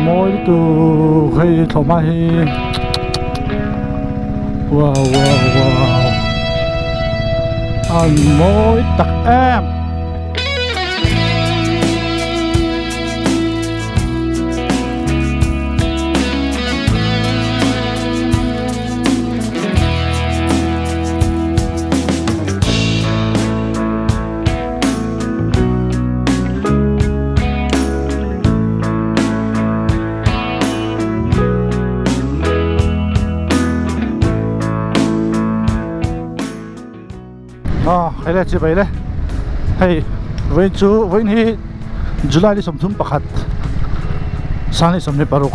mawi lutuk hei thlawhhma hi wow wow wow an mawi tak em. Aw hei le chibai le hei vawiin chu vawiin hi July ni 31 sang ni 26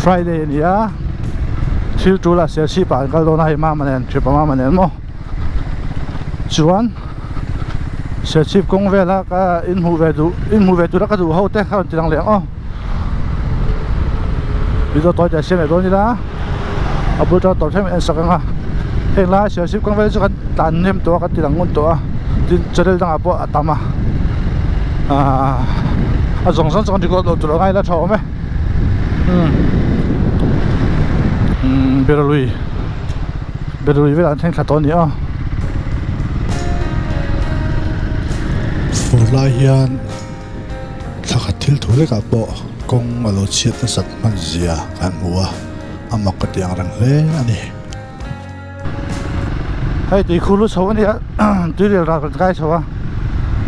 Friday a ni a thil tul ah Serchhip ah an kal dawn a hei mama nen thipa mama nen maw chuan Serchhip kawng vela ka inhmuh ve duh inhmuh ve tura ka duh ho te ka rawn ti lang leh ang aw video tawi te a siam leh dawn ila a bul tang tawp thleng en sak ang a heng lai Serchhip kawng vel chu kan tlan hnem tawh a kan ti lang ngun tawh a tin channel dangah pawh a tam a ahh a zawng zawng chu kan record loh tur a ngai la tha awm e umm umm beralui. Berui velah an thleng thla tawh a ni a. Fur lai hian thla khat thil thu lekah pawh kawng a lo chhiat nasat hman zia kan hmu a, a mak ka ti ang reng hle a ni. Hei tui khu lu chho a nia tuirial ral kan kai chho a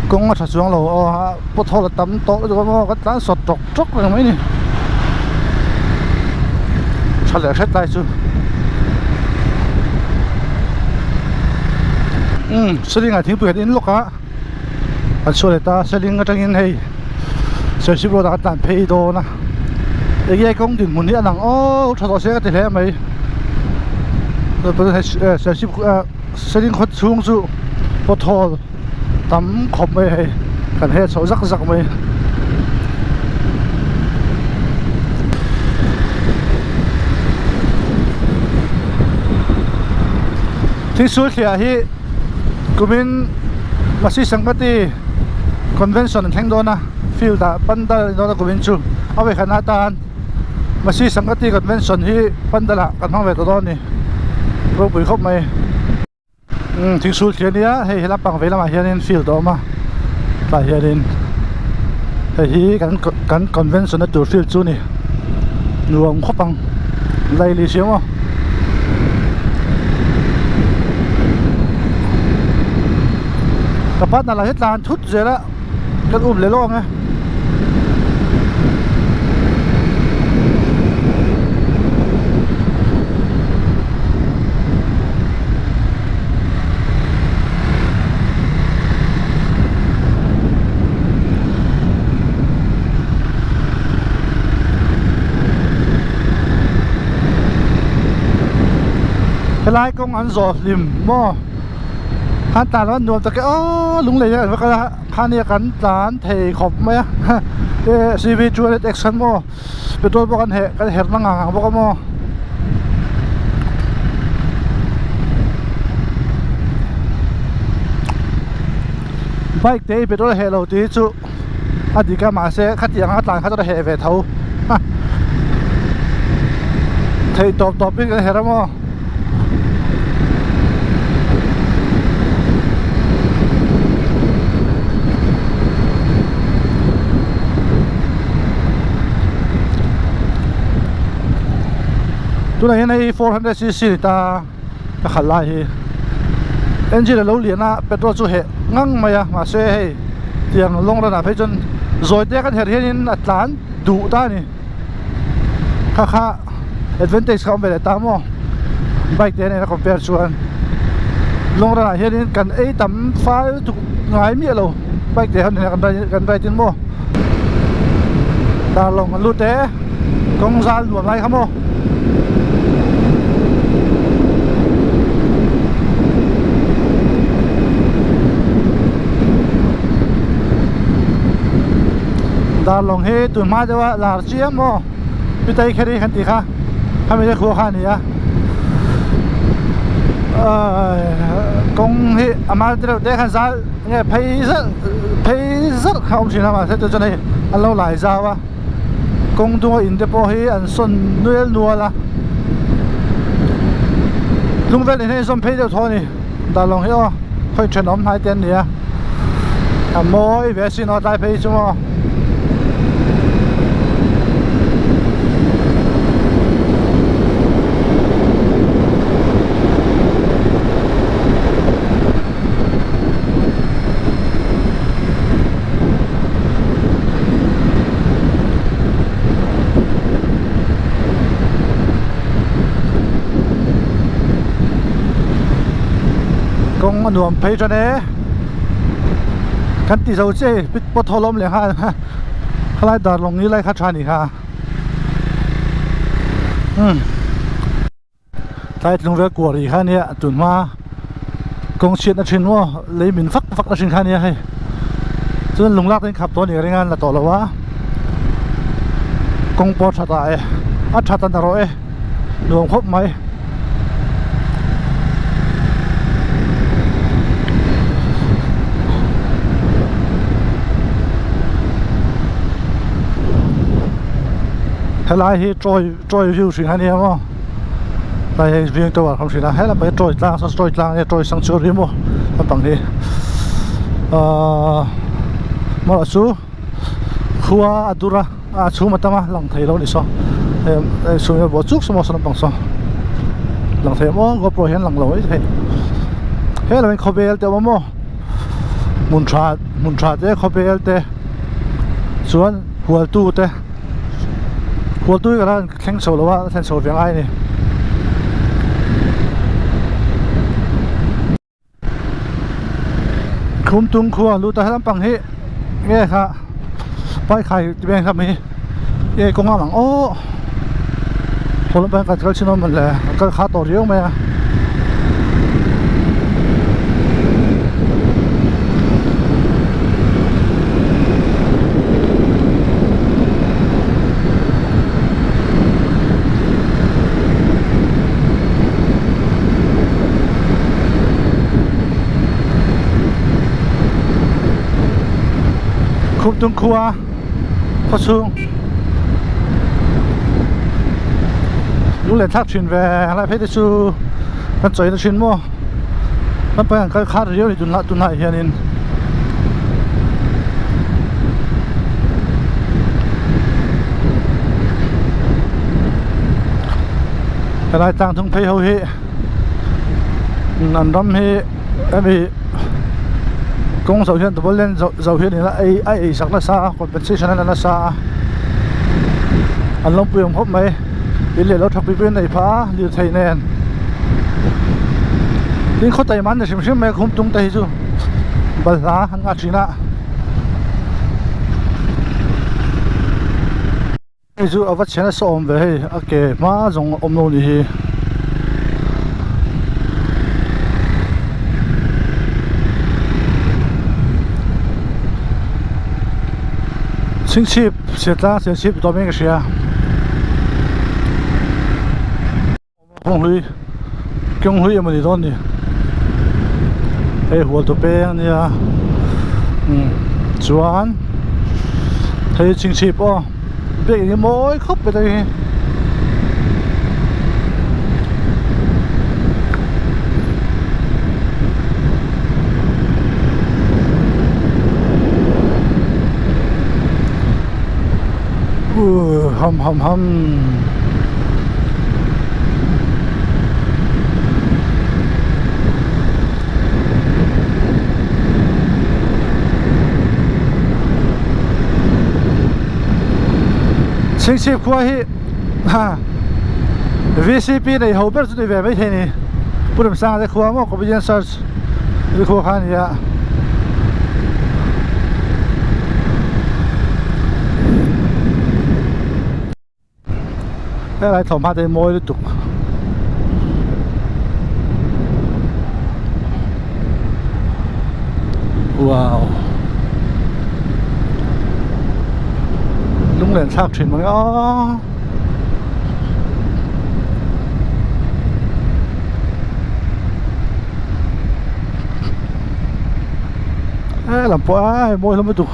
kawng a tha chuang lo aw a pothole a tam tawh lutuk a maw kan tlan sawt tawk tawk reng mai a ni tha leh hret lai chu umm seling ah thingpui kan in lawk a an chhuah leh ta seling atangin hei serchhip road ah kan tlan phei dawn a enge kawng dinhmun hi a lang aw tha tawh se ka ti hle mai serchhip seling khaw chhung chu pothole tam khawp mai hei kan hel chhoh zak zak mai thingsul thliah hi kumin Masi Sangati convention an thleng dawn a field ah pandal a ni dawn a kumin chu a vawikhatna atan Masi Sangati convention hi pandal ah kan hmang ve tawh dawn a ni ropui khawp mai. Thingsul thli a nia hei he lampang vei lamah hianin field a awm a tlai hianin hei hi kan kan convention na tur field chu a ni nuam khawp ang laili si ang aw ka partner lah hi tlan thut zel a kan um leh lawk ang e. Helai kawng an zawh hlim maw han tlan a nuam tak e aw lunglei an va kal a. Khania kan tlan thei khawp mai a e CV 200 X khan maw petrol pawh kan heh kan herh na ngang ang bawk a maw bike te hi petrol a heh lo tih hi chu a dik a mahse khatiang anga tlan kha chuan a heh ve tho theih tawp tawp in kan herh a maw. Tunah hian hei 400 cc ni ta ka khalh lai hi engine a lo lian a petrol chu heh ngang mai a mahse hei tiang long run ah phei chuan zawi te kan herh hianin a tlan duh ta a ni. Kha kha advantage kha awm ve leh ta maw bike te nena compare chuan long run ah hianin kan ei tam fal lutuk ngai miah lo bike te ho nena kan ride kan ride in maw darlawng kan lut e kawng zal nuam lai kha maw. Darlawng hi tun hma deuh a lar chiam maw pitei kheri kan tih kha khami te khua kha a ni a kawng hi a mal te reuh te khan zal nge phei zalh phei zalh kha a awm thin a mahse chu chuan hei an lo lai zau a. Kawng dunga in te pawh hi an sawn nual nual a Tlungvel in hi an sawn phei deuh thaw a ni Darlawng hi aw khawi thenawm hnai te an ni a a mawi ve asin aw tlai phei hi chu maw. Kawng a nuam phei tan e kan ti zo che pit pawt haw lawm leh nghal khalai dar lawng ni lai kha tha ni kha umm. Tlai tlung vel kuar ih kha nia tun hma kawng chhiatna thin maw lei min vak vak na thin kha nia hei chuan lung lak te in khap tawh a ni ka ring a an la tawh lo a kawng pawh a tha ta e a tha ta na rawh e nuam khawp mai. Helai hi trawi trawi view hring a nia maw tlai hei veng tower kham hrin a helai pawh hi trawi tlang saw trawi tlang ania trawi sanctuary maw lampang hi ahh maw chu khua a dur a a chhum a tam a lang thei lo a ni saw hei chhum hi a buah chuk saw lampang saw lang thei maw gopro hian lang lo mai thei helai hian khawvel te a awm a maw hmun tha hmun tha te khawvel te chuan hualtu te. Hualtui ka la thleng chho lo a thlen chho ve ngai a ni. Khumtung khua lut a helam pang hi nge kha paikhai ti veng hlap mai hi nge kawng ang ang aw haw lam pang kan kal chin awm le kal kha tawh riau mai a. Khumtung khua khawchhung lunglen thlak thin ve helai phei te chu kan chawi na thin maw kan paih an kal khat riau a ni tunah tunah hianin. Helai tlang thung phei ho hi an ram hi hemi kawng zo hian double lane zo hian ina ei a ei sak nasa a compensation a la nasa a an lawmpui awm khawp mai in leh lo tha pui pui an nei phah a lirthei nen tin khaw taima an ni hrim hrim mai a khum tung te hi chu balhla an ngah thin a. Hei chu a va chhe nasa awm ve hei a ke hma zawng a awm lo ni hi. Chhingchhip Siatlang Sialchhip tawh mai ka hria. Kawng hlui kawng hlui emaw ni dawn ni hei hual tu peng ania umm chuan hei chhingchhip aw biak in hi mawi khawp mai hi. Ham ham ham. Chhingchhip khua hi ha VCP nei ho ber chu ni ve mai thei ni Pu Remsanga te khua maw Comedian Search ri khua kha a ni a. Helai thawmhma te hi mawi lutuk. Wow. Lunglen thlak thin mang a. He lam pawh a mawi hlawm lutuk.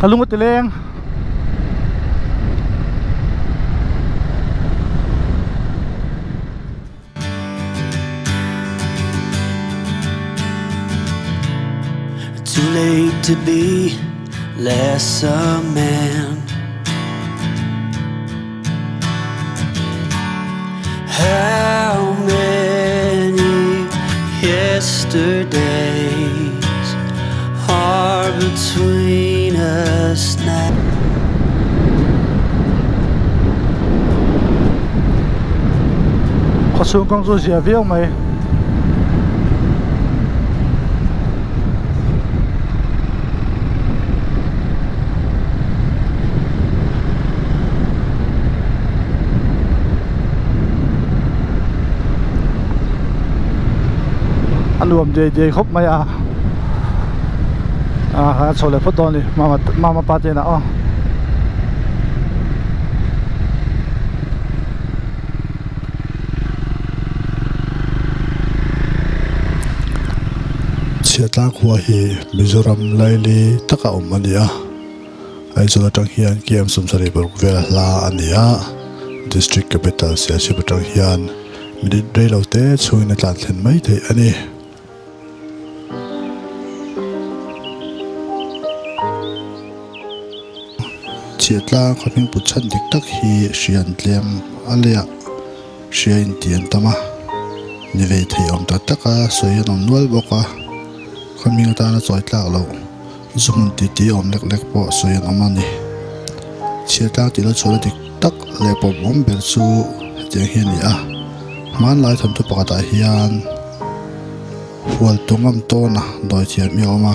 Ka lung a ti leng. Too late to be less a man. How many yesterdays are between us now? Khawchhung kawng chu zia viau mai. A nuam diai diai khawp mai a ah a chho leh phawt dawn a ni mama mama pa te inah aw. Chhiatlang khua hi Mizoram laili taka awm a ni a. Aizawl atang hian KM 76 vel hla a ni a, District Capital Sialchhip atang hian minute rei lo te chhungin a tlan thlen mai theih a ni. Chhiatlang khaw hming put chhan dik tak hi hrian tlem a leh hria inti an tam a, ni ve thei awm tak taka sawi an awm nual bawk a, khaw hming atana chawi tlak loh zu hmun titi awm lek lek pawh sawi an awm a ni. Chhiatlang tih lo chhuahna dik tak leh pawmawm ber chu hetiang hi a ni a, hmanlai thawnthu pakhatah hian hual tungam tawna dawi thiam hi a awm a,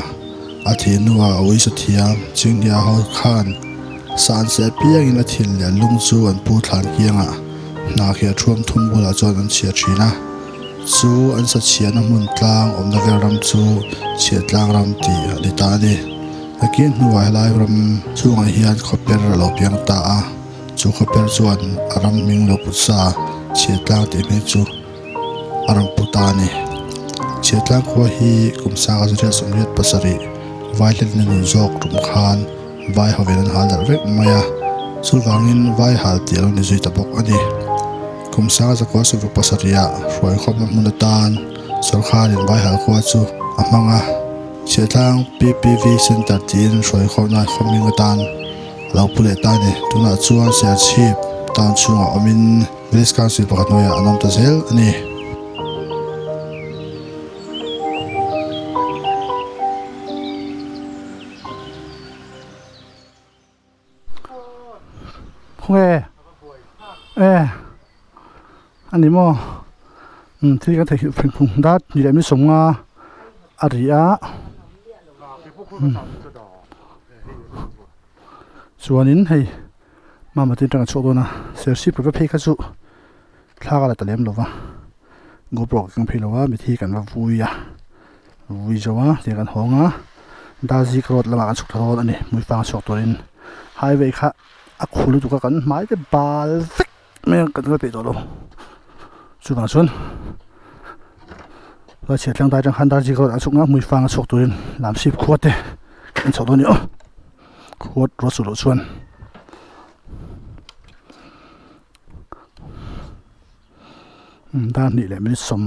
a thih hnuah a uisa thiam Chinghnia ho khan sa an seh apiangin a thin leh lung chu an pu thlan kiangah Hna khi a thuam thum bulah chuan an chhiah thin a, chu an sa chhiahna hmun tlang awmna vel ram chu chhiah tlang ram tih a ni ta a ni. A kir hnuah helai ram chhungah hian khawper a lo piang ta a, chu khawper chuan a ram hming lo put sa chhiah tlang tih hming chu a rawn pu ta a ni. Chhiah tlang khua hi kum sanga zariat 87 Vaihlen a nun zawk tum khan Vai hovin an hal darh vek mai a, chuvangin vai hal tih a lo ni zui ta bawk a ni. Kum sanga zakua sawmruk pasarihah hruaikhawmna hmun atan sawrkharin vai hal khua chu a hmang a, Chhiahtlang PPV Centre tiin hruaikhawmna khawming atan a lo pu leh ta a ni. Tunah chuan Serchhip town chhungah awmin Village Council pakhat hnuaiah an awm ta zel a ni. Khawnge e a ni maw umm thil kan theihnghilh pheng phung dat ni leh mi sawmnga a ri a chuanin hei mama te atanga chhuak dawn a serchhip ka va phei kha chu thla ka la ta lem lo va GoPro ka keng phei lo a mithi kan va vui a vui zo a tiang kan hawng a Darzik road lamah kan chhuk thla dawn a ni hmuifang chhuak turin highway kha a khu lutuk a kan hmai te bal vek mai a kan kal peih tawh lo chuvang chuan chhiat tlang dai atang khan Darzik road ah chhuk nga hmuifang a chhuak turin lamsip khua te kan chhoh dawn a ni aw khua ruat suh loh chuan. Dar hnih leh minute sawm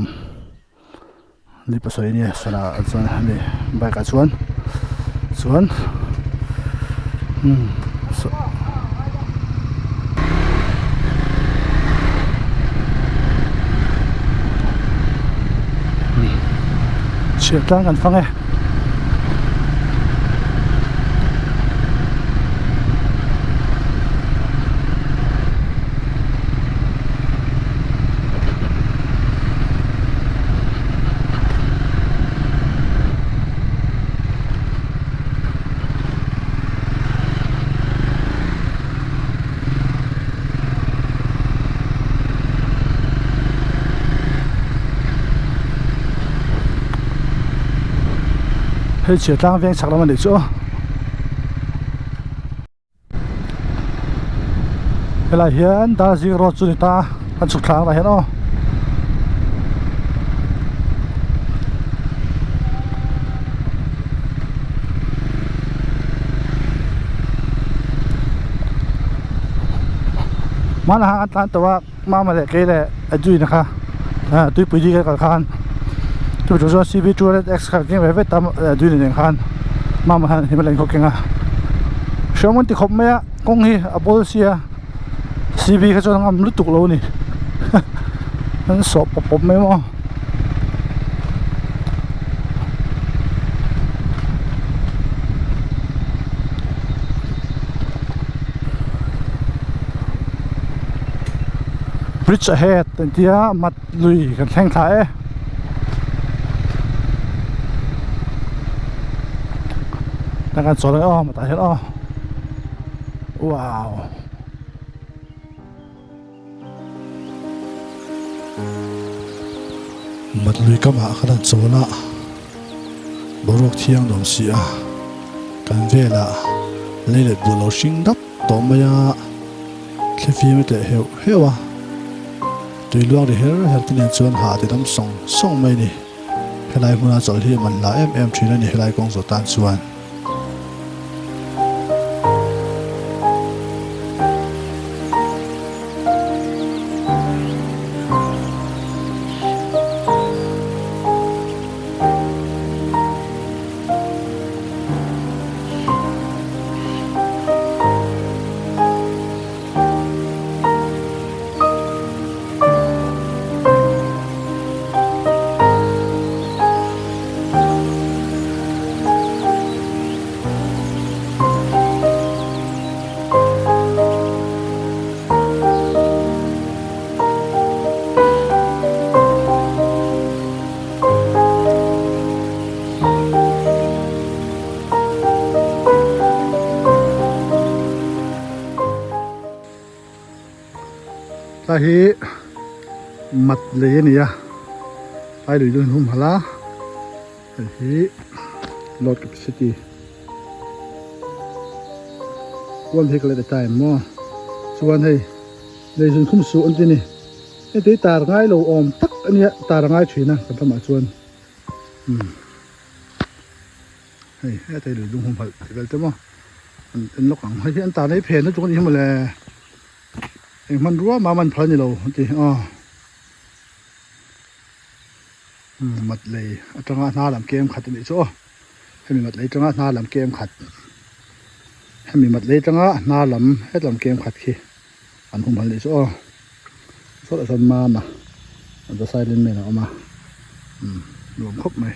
ni pasarih a nia sana ah chuan hemi bike ah chuan chuan umm saw chhiar tlang kan fang e. Hei chhiar tlang veng chhak lam a nih chu aw. Helai hian Darjeeling road chu ni ta a kan chhuk thla ang tah hian aw. Hmanah khan an tlan tawh a mama leh kei leh Edwin-a kha tuipui dikah kal khan chumi tur chuan cv 200x kha keng ve ve ta Edwin-a nen khan mama khan Himalayan khaw keng a hreawm an ti khawp mai a kawng hi a bawl sia cv kha chuan a ngam lutuk lo a ni an sawh pawp pawp mai maw. Bridge ahead an ti a mat lui kan thleng thla e. Tah kan chawl ang e aw matah hian aw wow. Mat lui kamah khan an chawl a, boruak thiang nuam si a, kan velah lei let buh lo hring dap tawh mai a, thlifim a tleh heuh heuh a, tui luang ri her her te nen chuan hah ti dam sawng sawng mai a ni. Helai hmuna chawlh hi a man hla em em thin a ni helai kawng zawh tan chuan. Tlai hi mat lei a ni a tlai lui chu an hum halh a hei hi load capacity one vehicle at a time maw chuan hei lei zun khum suh an ti a ni hei te hi tar ngai lo awm tak a nia tar a ngai thin a kan ramah chuan umm. Hei heta hi lui dung humhalh tih vel te maw an en lawk ang hei hi an tan hi phen lutuk a nih hi mawle eng hmanrua mah man phal a ni lo an ti aw umm mat lei atanga hna lam kem khat a nih chu aw hemi mat lei atanga hna lam kem khat hemi mat lei atanga hna lam hetlam kem khat khi an humhalh nih chu aw sawtah sawn mama the silent man a awm a umm nuam khawp mai.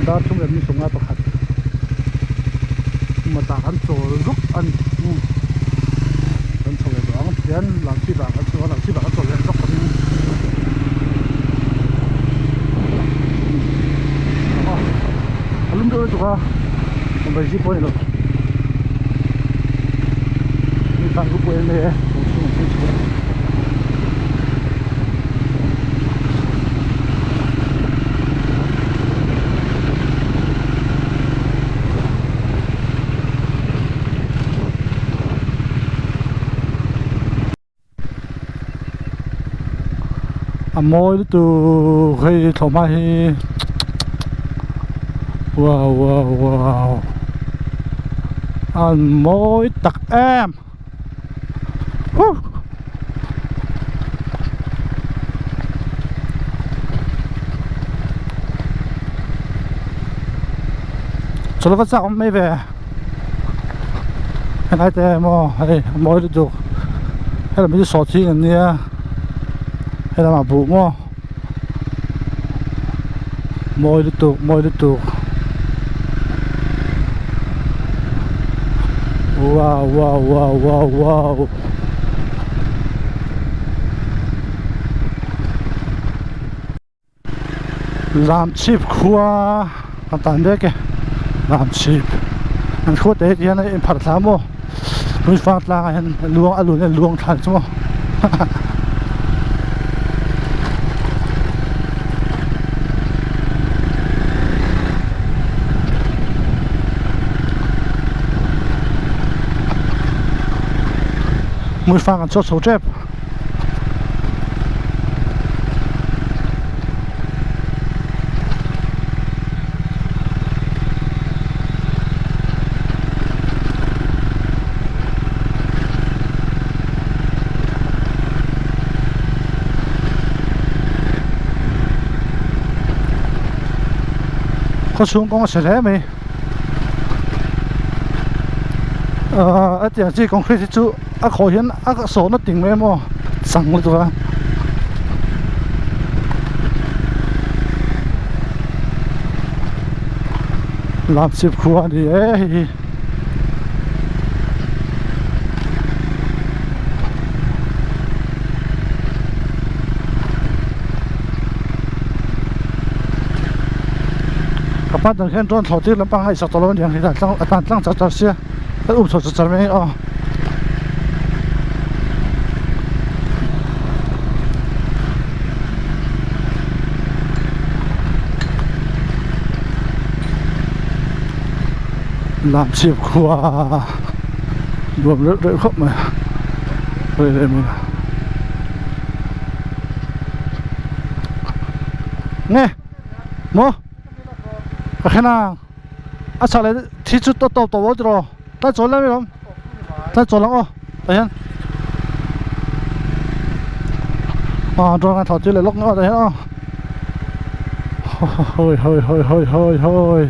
Dar thum leh mi sawmnga pakhat mata kan chawl zuk a ni kan chho leh tawh ang tihian lamchhip ah kan chho a lamchhip ah kan chawl leh zawk tawh in a lum deuh lutuk a awm zip pawh a ni lo mi khan group pawh en e. A mawi lutuk hei thlawhhma hi wow wow wow an mawi tak em. Huh. Chawlh va chak awm mai ve helai te maw hei a mawi lutuk helam hi sawhching an nia helamah buh maw mawi lutuk mawi lutuk wow wow wow wow wow Lamchhip khua a tan mek e Lamchhip an khua te hian a inpharh thla maw Hmuifang tlangah hian a luang a lun a luang thla chu maw Hmuifang an chhuak chho tep. Khaw chhung kawng a chhe hle mai ahh a tiang chi concrete hi chu a khawh hian a sawhna ting mai emaw chang lutuk a. Lamchhip khua a ni e hei hi. Ka partner khian drone thlawh tir lampang a ngaihsak tawh lo aniang hi a tan tlang char char sia a um chho char char mai a ni aw. Lamchhip khua nuam reuh reuh khawp mai rei rei mai nge maw ka khen ang a chhak leh thi chu tawp tawp tawp lo tiraw tlai chawl lai mai lawm tlai chawl ang aw tah hian ah drone a thlawh tir leh lawk ang aw tah hian aw hawi hawi hawi hawi hawi hawi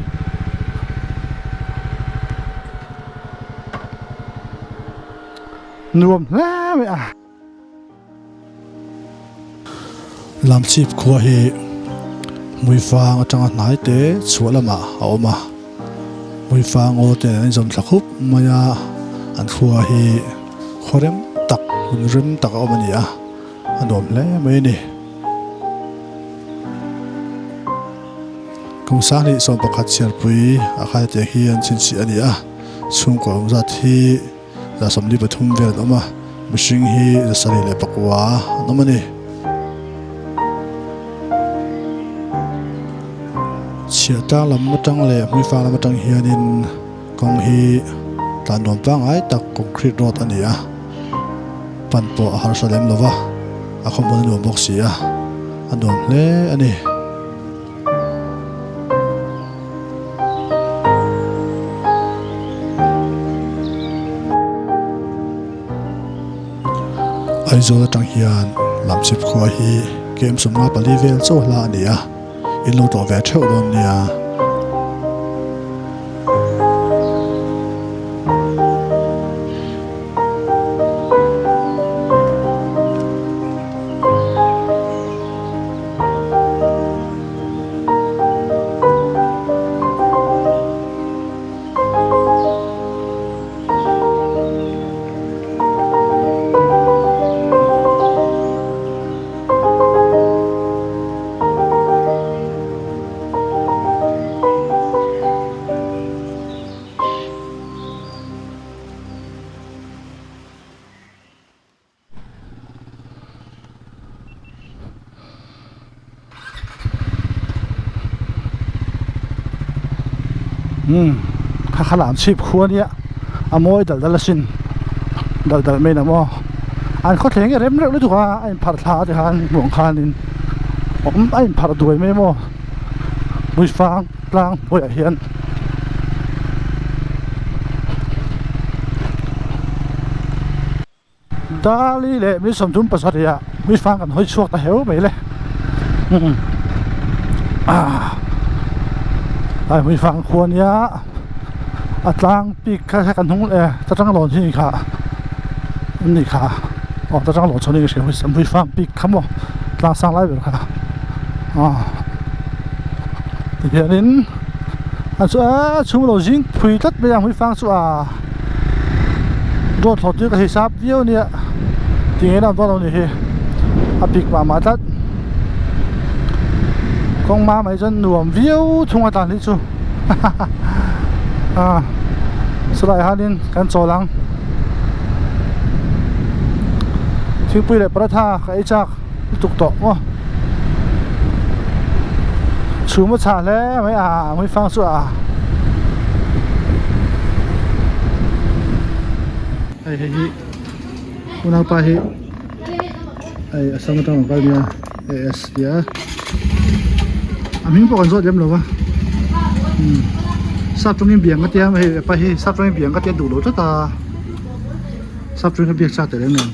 nuam hle mai a. Lamchhip khua hi Hmuifang atanga hnai te chhuah lamah a awm a, Hmuifang aw te an inzawm thla khup mai a, an khua hi khaw rem tak hmun rem tak a awm a ni a, a nuam hle mai a ni. Kum 2011 chhiarpui a khaite hi an chhinchhiah a ni a, chhungkaw awm zat hi 43 vel an awm a, mihring hi 79 an awm a ni. Chhiahtlang lam atang leh Hmuifang lam atang hianin kawng hi tlan nuam pangngai tak concrete road a ni a, pan pawh a harsa lem lo va, a khawhmun a nuam bawk si a, a nuam hle a ni. Aizawl atang hian Lamchhip khua hi kem 54 vel chaw hla a ni a, in lo tlawh ve theuh dawn nia. Umm kha kha lam chhip khu ania a mawi dal dal asin dal dal mai lam aw an khaw thleng hi a rem reuh lutuk a a inpharh thla te khan hmuh ang khanin awm a inpharh duai mai maw hmuifang tlang hnuaiah hian. Dali leh mi 37 ah mi fang kan hawi chhuak ta heu mai le ah ai mi fang khua nia a tlang pik kha kha kan hnung leh ta tang lawn hi kha an ni kha aw ta tang lawn chho ni ka hria mi fang pik kha maw tlang sang lai ber kha ah tihianin a chu a chhung lo zing phui tlat mai a hmui fang chu a dawt hlawt chu ka hisap viau ania ti ngei lam dawn lo ni hi a pik mah mah tlat kawng ma mai chuan nuam viau thung a tlan hi chu a chulaiah hianin kan chawl ang thingpui leh paratha ka ei chak lutuk tawh maw chhum a chhah hle mai a hmuifang chu a hei hei hi unaupa hi hei a sam atang a kal nia as tia a hming pawh kan zawt lem lo va sap tawngin biang ka tia hei pa hi sap tawngin biang ka tia duh lo tlat a sap tawngin ka biak chak teh lem lo.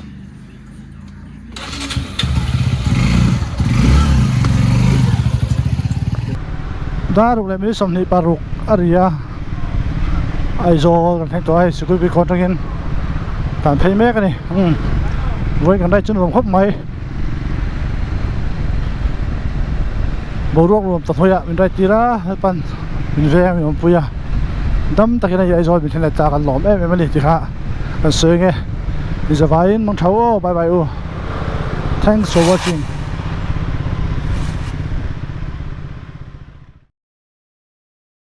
Dar ruk leh minute 26 a ri a, Aizawl kan thleng tawh a hei Sikulpi khaw atangin tan phei mek a ni umm vawiin kan ride chu nuam khawp mai boruak nuam ta hnuaiah min ride tir a helpan min veng a min awmpui a dam takin hei Aizawl min thlen leh ta kan lawm em em a ni tikha kan sawi ang e ni zavaiin mang tha u aw bye bye u thanks for watching.